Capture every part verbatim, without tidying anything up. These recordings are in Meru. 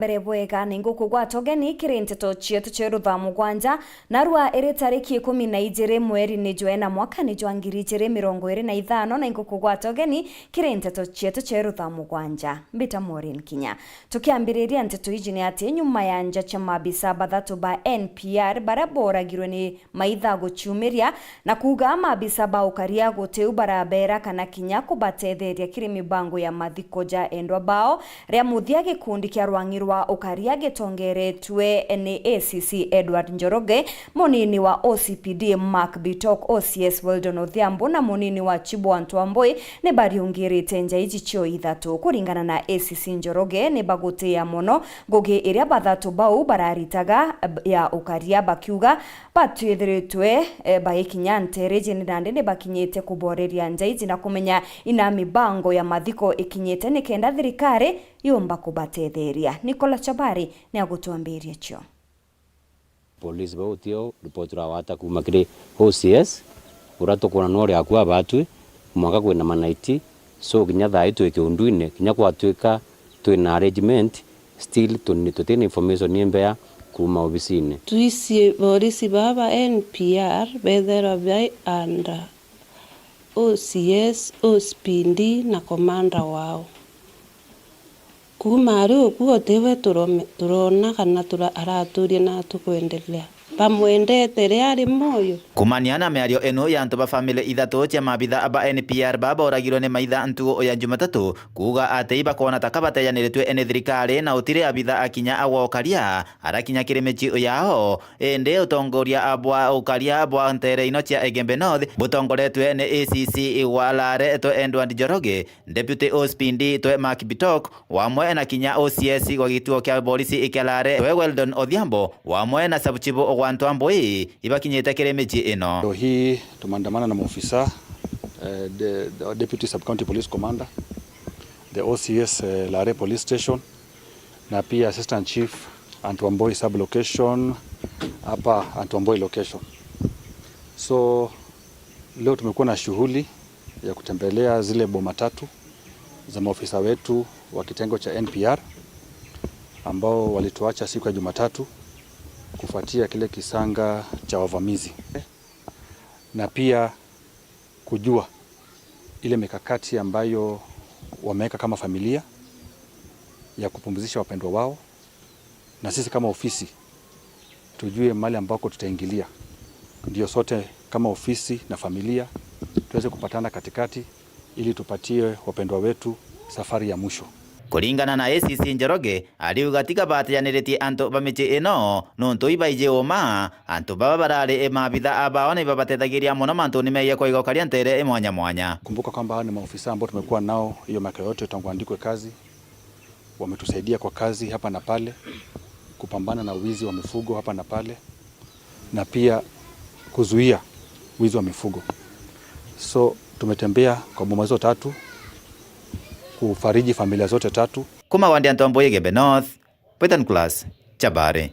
Mbere bwega, ni ngukugwata ugeni kiri nteto cietu cia rutha mugwanja, narua iri tariki ikumi na ijiri mweri ni jwa ena mwaka ni jwa ngiri ijiri mirongo iri na ithano, na ngukugwata ugeni kiri nteto cietu cia rutha mugwanja. Mbita Maureen Kinya. Tukiambiriria nteto iji ni ati nyuma ya nja cia maabisa bathatu ba N P R baria booragirwe ni maitha guciumiria na kuuga maabisa ba ukaria gutiu barabeera kana kinya kubatetheria kiri mibango ya mathiko ja endwa bao, ria muthia gikundi kia rwang'i rwa ukaria gitongeretwe ni A C C Edward Njoroge, munini wa O C P D Mark Bitok, O C S Weldon Odhiambo na munini wa Chibu Antu Ambui ni bariungirite nja iji cio ithatu. Kuringana na A C C Njoroge, ni bagutia mono ngugi iria bathatu bau bararitaga ya ukaria, bakiuga batwithiritwe, eh, baikinya ntereji ni nandi ni bakinyite kuboreria nja iji na kumenya ina mibango ya mathiko ikinyite nikenda thirikari yumba kubatetheria. Nicola Chabari ni agutwambiria cio. Polisi bau tio ripoti turagwata kuuma kiri O C S, uria tukwona no uri akua batwi, mwanka kwina manaiti, so kinya thaa ii twi kiundwine, kinya gwatwika twina arrangement, still tuni tutina information imbea kuuma obisine. Twisi borisi baa ba N P R bethairwa bai under O C S, O C P D na komanda wao. Kuuma ari ukuo tiwe turome-, turona kana tura-, araturia na tukwendelea. Bamwendete ri ari moyo. Kumania na miario ino ya antu ba family ithatu cia maabitha ba N P R baa booragirwe ni maitha ntugu ya Jumatatu, kuuga ati ibakoona ta ka batejaniritue ni thirikari na utiri abitha akinya agwa ukaria, arakinya kiri micii yao. Indi utongoria bwa ukaria bwa nteere ino cia Igembe North butongoretwe ni A C C wa Lare twe Edward Njoroge, Deputy O C P D twe Mark Bitok, wamwe na kinya O C S gwa gituo kia borisi kia Lare twe Weldon Odhiambo, wamwe na Sub Chief gwa Ntwambui, ibakinyite kiri micii ino. Leo hii tumeandamana na maofisa, eh, de-, de-, Deputy Sub County Police Commander, the O C S, eh, Lare Police Station, na pia Assistant Chief Antwamboi Sub Location hapa Antwamboi Location. So, leo tumekuwa na shughuli ya kutembelea zile boma tatu za maofisa wetu wa kitengo cha N P R ambao walituacha siku ya Jumatatu kufuatia kile kisanga cha wavamizi. Na pia kujua ile mikakati ambayo wameweka kama familia ya kupumzisha wapendwa wao, na sisi kama ofisi tujue mahali ambako tutaingilia, ndio sote kama ofisi na familia tuweze kupatana katikati ili tupatie wapendwa wetu safari ya mwisho. Kuringana na A C C Njoroge, ariuga tiga batejaniritie antu ba micii ino, nontu ibaiji uma, antu baba barari maabitha bao ni babatethagiria mono mantuni megie kwaiga ukaria nteere mwanya mwanya. Kumbuka kwamba hawa ni maofisa ambao tumekuwa nao hiyo miaka yote tangu waandikwe kazi, wametusaidia kwa kazi hapa na pale, kupambana na wizi wa mifugo hapa na pale, na pia kuzuia wizi wa mifugo. So, tumetembea kwa boma hizo tatu, kufariji familia zote tatu. Kuma wandi Antwambui Igembe North, Peter Nicholas Chabari.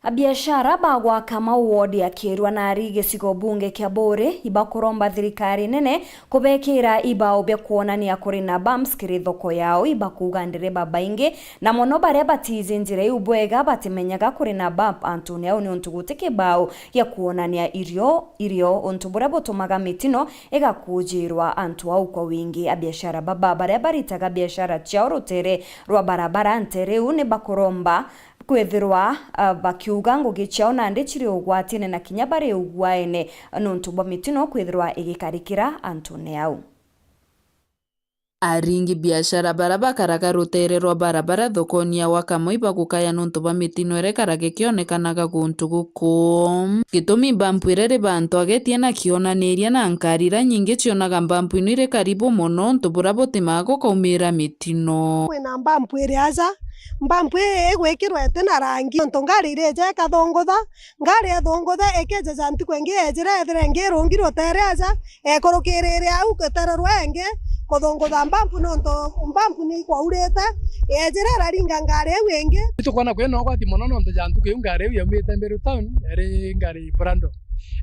Abiashara ba gwaka mau ward ya Kirwa na ari gicigo bunge kia Buuri ibakuromba thirikari nene kubekira ibao bia kwonania kuri na bumps kiri thoko yao. Ibakuuga ndereba baingi, na mono baria batiiji njira iu bwega, batimenyaga kuri na bump antune au, niuntu guti kibao gia kwonania irio, irio, untu buria butumaga mitino igakujirwa antu au kwa wingi. Abiashara baba baria baritaga biashara ciao rutere rwa barabara ntere iu ni bakuromba kwithirwa, ah, bakiuga ngugi ciao nandi ciri ugwatine na kinya bari uguaene nontu bwa mitino kwithirwa igikarikira antune au. Aringi biashara bara bakaraga rutere rwa barabara thokoni ya Wakamoi bagukaya nontu bwa mitino iria ikarage kionekanaga guntu guku. Gitumi mbampu iria iri bantu agetie na kionaniria na nkari iria nyingi cionaga mbampu ino iri karibu mono untu buria butimaga gukaumira mitino. Kwina mbampu iri aja, mbampu ii igwikirwa iti na rangi, nontu ngari irija ikathungutha, ngari ithunguthe, ikijeja ntuku ingi yejire ethire ingi irungi rutere aja, ekurukirire au gutere rwa ingi kuthungutha mbampu, nontu mbampu ni ikwaurite, yejire iraringa ngari iu ingi. Itukwona kwina ugwati mono nontu ja ntuku iu ngari iu yaumite Meru town, yari ngari Prado.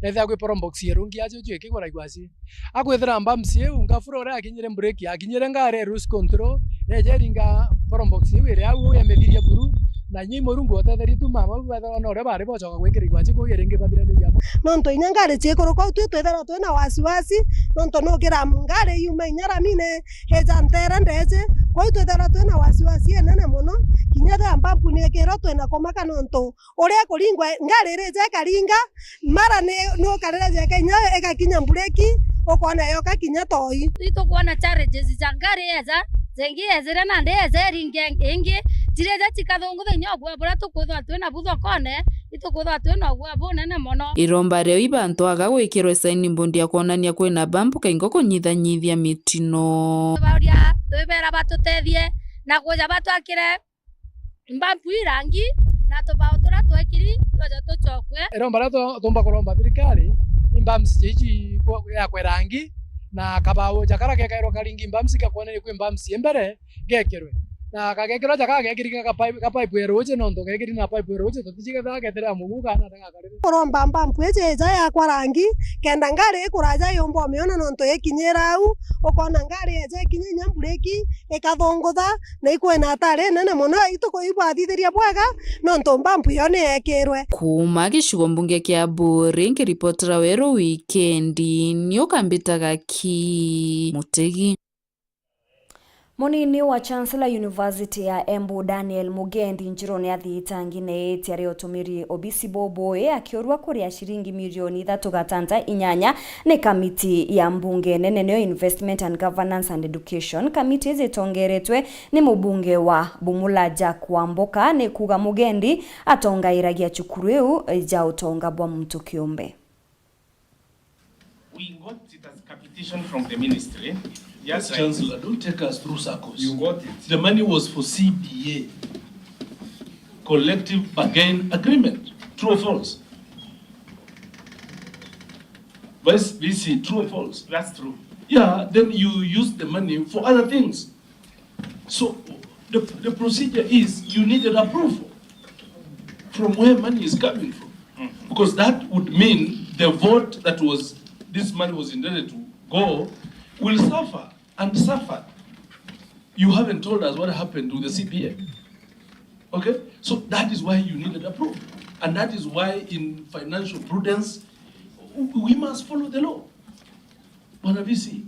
Ethira kwi probox irungi acio cio ikiguragua aci. Akwithira bumps iu, ngafura uria akinyire brake, akinyire ngari ya cruise control, Yeje ringa probox iu iri au, yemithirie buru, na inya i Murungu otetherie tu mama bethirwa na uria bari bocoka gwikira igwachi kuu iringi bathiraniria amwe. Nontu inya ngari ciikuruka u, twi twithirwa twina wasiwasi, nontu nukira ngari yuma inya ramine, ija ntere ndeje. Kwou twithirwa twina wasiwasi inene mono, kinya ria mbampu ni ikirwa twina kumaka nontu uria ikuringwa, ngari irija ikaringa, mara ni, nukarira jeka inya igakinya mbureki, ukoona yoka kinya toi. Itukwona challenges ja ngari eja, jengi ejire nandi eja iringe ingi, jirija cikathungutha inya ugwe buria tukwithwa twina bu thokone, itukwithwa twina ugwe bunene mono. Iromba rio ibantu aga gwikirwe signboard ya kwonania kwina bampu kaingo kunyithanyithia mitino. Tubauria, twibera batutethie na kuja batwakire mbampu i rangi na tubao turia twekiri tweja tucokue. Iromba riria tu-, tuumba kuromba thirikari, i mbamsi jiji ku-, yakwe rangi, na kabao ja karia gekairwa karingi mbamsi gakwonania kwi mbamsi i mbere gekirwe. Na kagekirwa ja kagekiri ga pipe, ga pipe ya ruuji, nontu gekiri na pipe ya ruuji, tutiji kethaa geterera mugu kana atega akarire. Kuromba mbampu iji ija yakwa rangi, kenda ngari ikuraja yumba umiona nontu ikinyira au, ukoona ngari eja ikinya inya mbureki, ikathungutha, na ikwina atari nene mono, ituku ibathithiria bwega, nontu mbampu yo ni yekirwe. Kuuma gicigo mbunge kia Buuri, nkiripotera Weru Wikendi, ni ukambitaga ki Mutegi. Munini wa Chancellor University ya Embu, Daniel Mugendi, njirone athitangi na itia ria utumiri obisi bubui, akiurua kuria ciringi milioni ithatu gatanta inyanya ni kamiti ya mbunge nene, niyo Investment and Governance and Education. Kamiti iji itongeretwe ni mubunge wa Bumula Jack Wamboka, ni kuuga Mugendi atongairagia cukuru iu ja utonga bwa muntu kiumbe. We got it as capitation from the ministry. Yes, Chancellor, don't take us through circles. You got it. The money was for C B A, collective bargain agreement. True or false? Vice V C, true or false? That's true. Yeah, then you use the money for other things. So the, the procedure is you needed approval from where money is coming from. Because that would mean the vote that was, this money was intended to go will suffer and suffer. You haven't told us what happened to the C P A. Okay? So that is why you needed approval. And that is why in financial prudence, w-, we must follow the law. Bwana V C,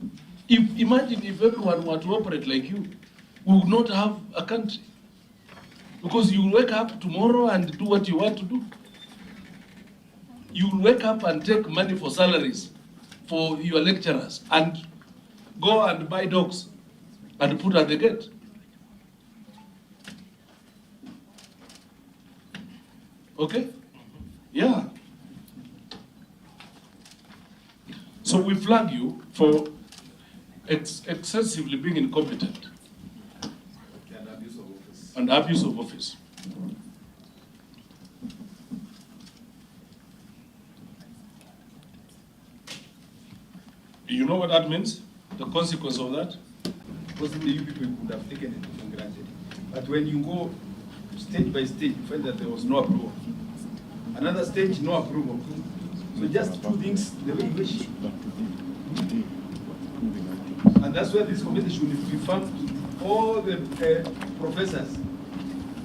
if, imagine if everyone were to operate like you, we would not have a country. Because you will wake up tomorrow and do what you want to do. You will wake up and take money for salaries for your lecturers and go and buy dogs and put at the gate. Okay? Yeah. So we flag you for ex-, excessively being incompetent and abuse of office. And abuse of office. Do you know what that means? The consequence of that? Possibly you people could have taken it for granted. But when you go stage by stage, you find that there was no approval. Another stage, no approval. So just two things, the way you wish. And that's where this committee should be found. All the, uh, professors,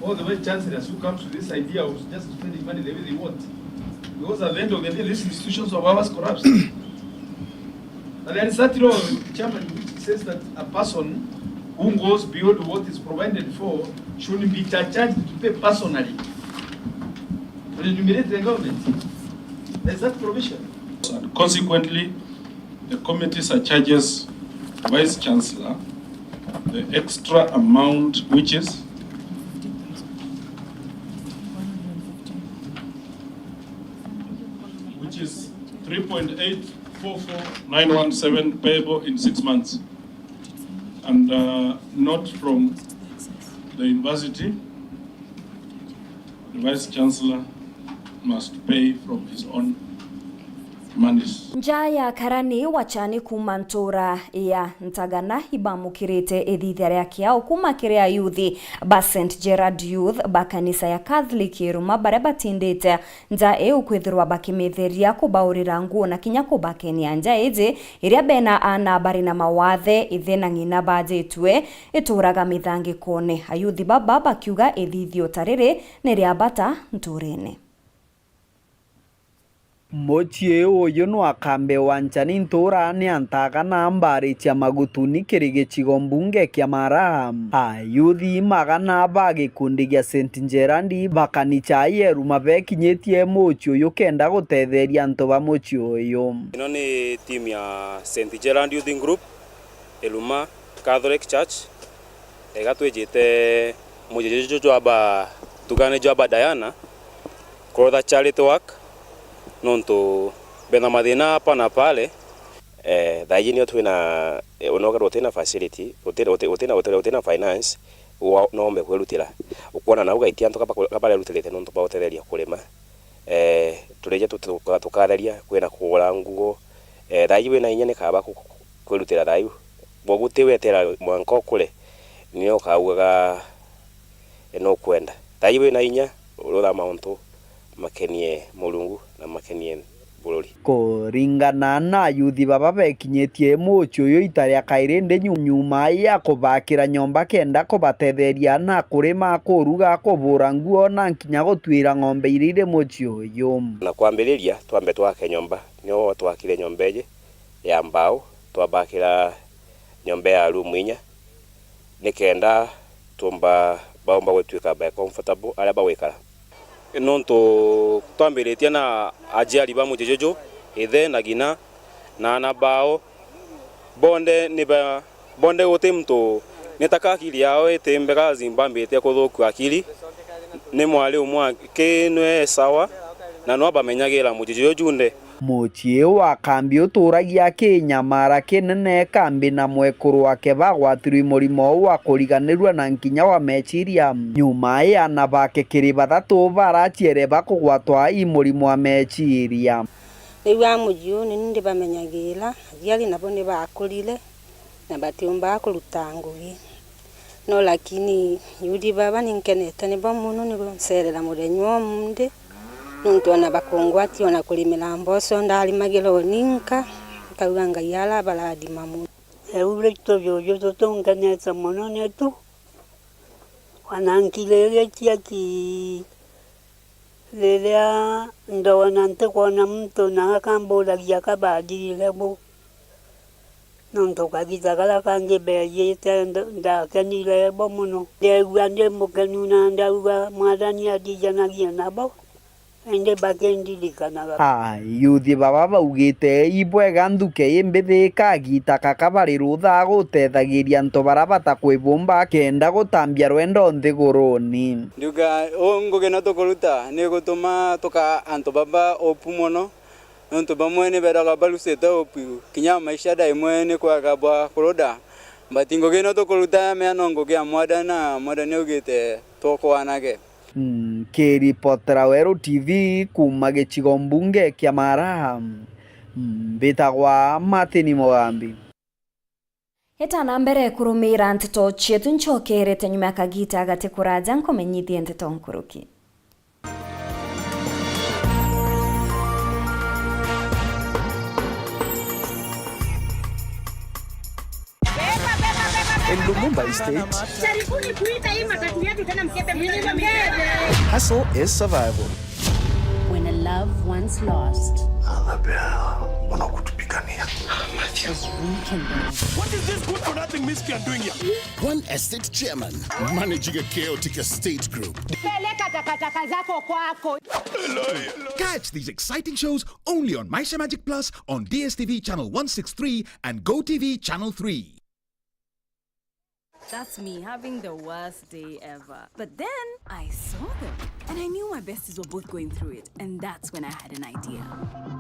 all the vice chancellors who come to this idea of just spending money the way they want. Because at the end of the day, these institutions of ours corrupts. And there is that law, Chairman, which says that a person who goes beyond what is provided for should be charged to pay personally. Remunerate the government. There's that provision. And consequently, the committee surcharges Vice Chancellor the extra amount, which is, which is three point eight four four nine one seven payable in six months. And, uh, note from the university, the Vice Chancellor must pay from his own Nja ya karani wachani kuuma ntuura ya Ntagana ibamukirite ithithia ria kiao kuuma kiri ayuthi ba Saint Gerard Youth ba kanisa ya Catholic Iruma, baria batindite nja iu kwithirwa bakimetheria, kubaurira nguo na kinya kubakenia. Nja iji iria bena aana bari na mawathe, ithe na ng'ina bajitue, ituuraga mithangikone. Ayuthi baba bakiuga ithithio ta riri ni ria bata ntuurene. Mucii uyu nwakambe wanchani ntuurani ya Ntagana, mbaari cia Magutuni kiri gicigo mbunge kia Mara. Ayuthi magana ba gikundi gia Saint Gerard ba kanisa ya Iruma bekinyitie mucii uyu kenda gutetheria antu ba mucii uyu. Ino ni timu ya Saint Gerard Youth Group, Iruma Catholic Church. Iga twijite mucii juju jwaba, tugane jwaba Diana, kurotha charity work, nontu bena mathina hapa na pale. Eh, thaa iji nio twina, eh, unokorwa utina facility, utina, uti-, utina, utina, utina finance, wa-, no umbe kwirutira. Ukwona nau gaiti antu kaba, kabarerutirite nontu bwa utetheria kurima. Eh, turije tu-, tuka-, tukatheria, kwina kugura nguo. Eh, thaa iji wina inya ni kaba ku-, ku-, kwirutira thaa iu. Bo guti wetera mwanka ukure, nio ukaugaga, "Nukwenda." Thaa ii wina inya, urutha mauntu makenie Murungu na makenie bururi. Kuringana na ayuthi baba bekinyitie mucii uyu ita ria kairi, indi nyu-, nyuma ya kubakira nyomba kenda kubatetheria na kurima, kuruga, kubura nguo na nkinya gutwira ng'ombe iria iri mucii uyu. Na kwambiriria, twambe twake nyomba, nio twakire nyomba iji ya mbao, twabakira nyomba ya room inya, nikenda tumba, baumba gutwika by comfortable aria bagwikara. Nontu twambiritie na aciari ba mucii juju, ithe na ng'ina na aana bao, bonthe ni ba, bonthe guti muntu, ni taka akili yao iti mbega, zimbambite kuthukua akili. Ni mwari umwe aki nwe sawa, na nwa bamenyagira mucii juju junthe. Mucii wa kambi uturagia kinyamara kinene, kambi na mwekuru wake bagwatirwe i murimo wa kuriganirua na nkinya wa meciria. Nyuma ya aana bake kiri bathatu baraciere bakugwatwa i murimo wa meciria. Riu a mucii uu ni ni ndibamenyagira, aciari nabo ni bakurire na batiumbaga kuruta ngugi. No lakini yuthi baba ni nkenete nibo mono, ni guncerera muthenya o munthi, nontu ona bakungwatia ona kurimira mboco ndarimagira o ninka, nkauga Ngai arabarathima mono. Riu ritu juju jutunkenete mono ni tu, ona nkiriritie ki riria ndoona ntikwona muntu na akamburagia kabathirire bu. Nontu kagita karia kangi beejite, nd-, ndakenire bo mono. Ndeegua ndi mukenu na ndauga, "Mwathani athijanagie nabo, indi bakindirikanaga." Ayuthi baba baugite ibwega nthuke imbithi kagita kaka bari rutha gutethagiria antu baria batakwibumba kenda gutambia rwendo nthiguruni. Ndiuga, uu ngugi ino tukuruta ni gutuma tuka antu baba upu mono. Nontu bamwe ni bethagwa barucite upu, kinya maisha thaa imwe ni kwaga bwa kuruda, but ngugi ino tukuruta ya mea no ngugi ya Mwathani, na Mwathani augite tukwanage. Nkiripotera Weru T V kuuma gicigo mbunge kia Mara, mbitagwa Martin Mugambi. Eta na mbere kurumira nteto cietu, ncokerete nyuma ya kagita gati kuraja nkumenyithie nteto nkuruki. In Lumumba Estate, jaribuni kuita hii matatu yetu tena, mkebe, mkebe, mkebe. Hustle is survival. When a love once lost, Annabelle, mbona kutupigania? Is rekindled. What is this good for nothing miscreant doing here? One estate chairman managing a chaotic estate group. Peleka takataka zako kwako. Catch these exciting shows only on Maisha Magic Plus on D S T V channel one six three and Go T V channel three. That's me having the worst day ever. But then I saw them and I knew my besties were both going through it. And that's when I had an idea.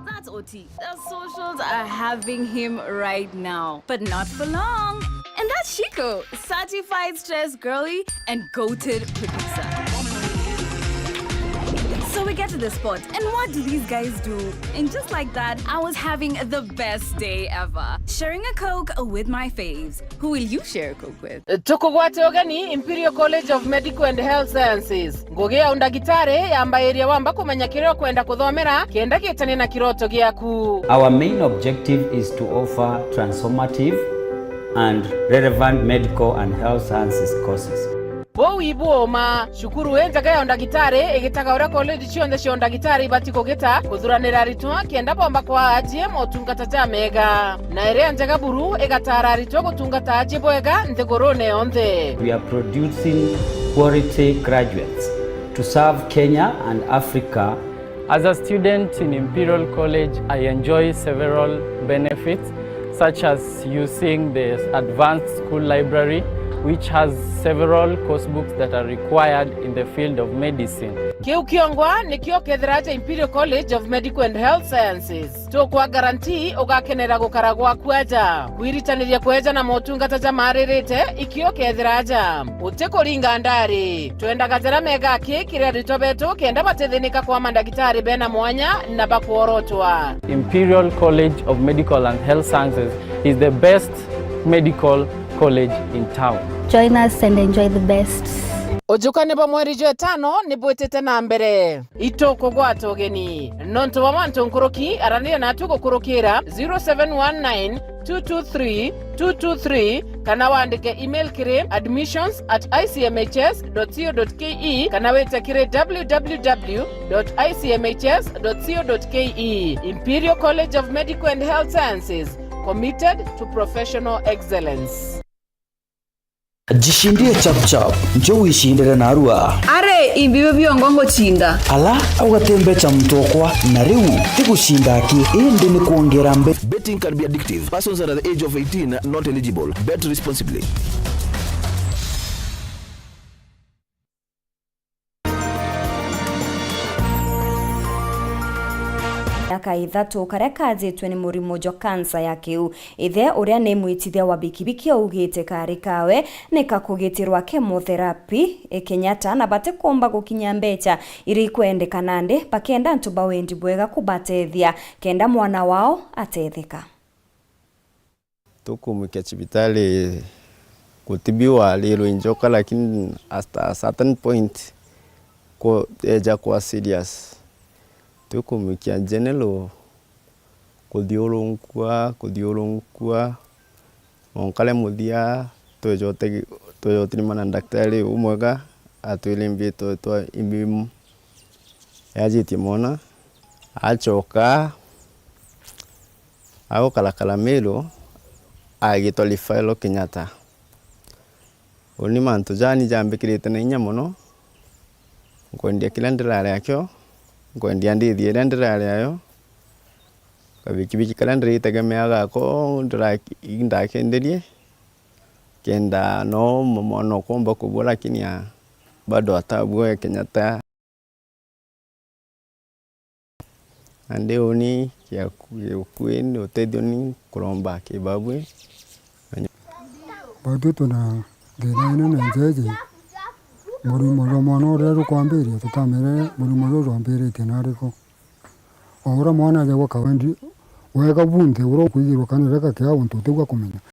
That's O T. The socials are having him right now, but not for long. And that's Shiko, certified stress girly and goated producer. So we get to the spot, and what do these guys do? And just like that, I was having the best day ever, sharing a Coke with my faves. Who will you share a Coke with? Tukugwate ugeni Imperial College of Medical and Health Sciences. Ngugi ya undagitari yambairia wamba kumenya kiria ukwenda kuthomera kenda gitanie na kiroto giaku. Our main objective is to offer transformative and relevant medical and health sciences courses. Buu ibu uma, cukuru injega ya undagitari igitaga uria college cionthe cia undagitari ibati kugita kuthuranira aritwa kenda bomba kwaa ajie motungata jamega. Na iria njega buru igataara aritwa gutungata ajie bwega nthigurune yonthe. We are producing quality graduates to serve Kenya and Africa. As a student in Imperial College, I enjoy several benefits, such as using the advanced school library, which has several course books that are required in the field of medicine. Kiu kiongwa nikio kethira aja Imperial College of Medical and Health Sciences. Tukwa guarantee ugakenera gukara gwaku aja. Kwiritaniria kweja na motungata jamaaririte, ikio kethira aja. Utikuringa ndari. Twendaga jaria mega aki kiri aritwa betu kenda batithinika kwa mandagitari bena mwanya na bakworotwa. Imperial College of Medical and Health Sciences is the best medical college in town. Join us and enjoy the best. Ujukani bwa mweri jwa itano ni bwitite na mbere. Itukugwata ugeni. Nontu bwa mantu nkuruki, araniria natu gukurukira zero seven one nine two two three two two three, kana wandike email kiri admissions at I C M H S dot co dot K E, kana wite kiri W W W dot I C M H S dot co dot K E. Imperial College of Medical and Health Sciences, committed to professional excellence. Jishindie chap chap, njo wishindire narua. Are, imbi bio biongo nguchinda. Ala, au gatembecha mutokwa, na riu, ti guchinda aki, indi ni kuongera mbe. Betting can be addictive. Persons under the age of eighteen not eligible. Bet responsibly. Miaka ithatu karia kajitwe ni murimo jwa kansa ya kiu. Ithe, uria ni mwitithia wa bikibiki, augite kari kawe ni kakugitirwa chemotherapy e Kenyatta, na batikumba gukinya mbecha iria ikwendeka, nandi bakenda antu ba wendi bwega kubatethia kenda mwana wao atetheka. Tukumwikia cibitari, gutibiwa arirwe injoka, lakini at a certain point ku-, eja kwa serious. Tukumwikia general, kuthiurunkua, kuthiurunkua, mwanka ria muthia tweja utegi-, tweja utirimana na ndaktari umwega, atwire imbi twetwa imbi yajitie mwana, acoka agukarakara Meru, agitwa referral Kenyatta. Uni mantu jani jambikirite na inya mono, nkwendia kiria ndirari akio, nkwendia ndithi iria ndirari ayo, kabikibiki karia ndiritegemeaga ako ndira-, ndakenderie, kenda no mwana ukomba kubua, lakini a, bado atabua e Kenyatta. Nandi uni kia ku-, gikui ni utethio ni kuromba kibabwi. Batwi twina thina inene njeji, murimo jwa mwana uria rukwambiria, tutamere murimo juu jwambiritie nariku. O uria mwana ajagwa kawendi wega bunthe, uria ukwigirwa kana reka kia untu utigwa kumenya.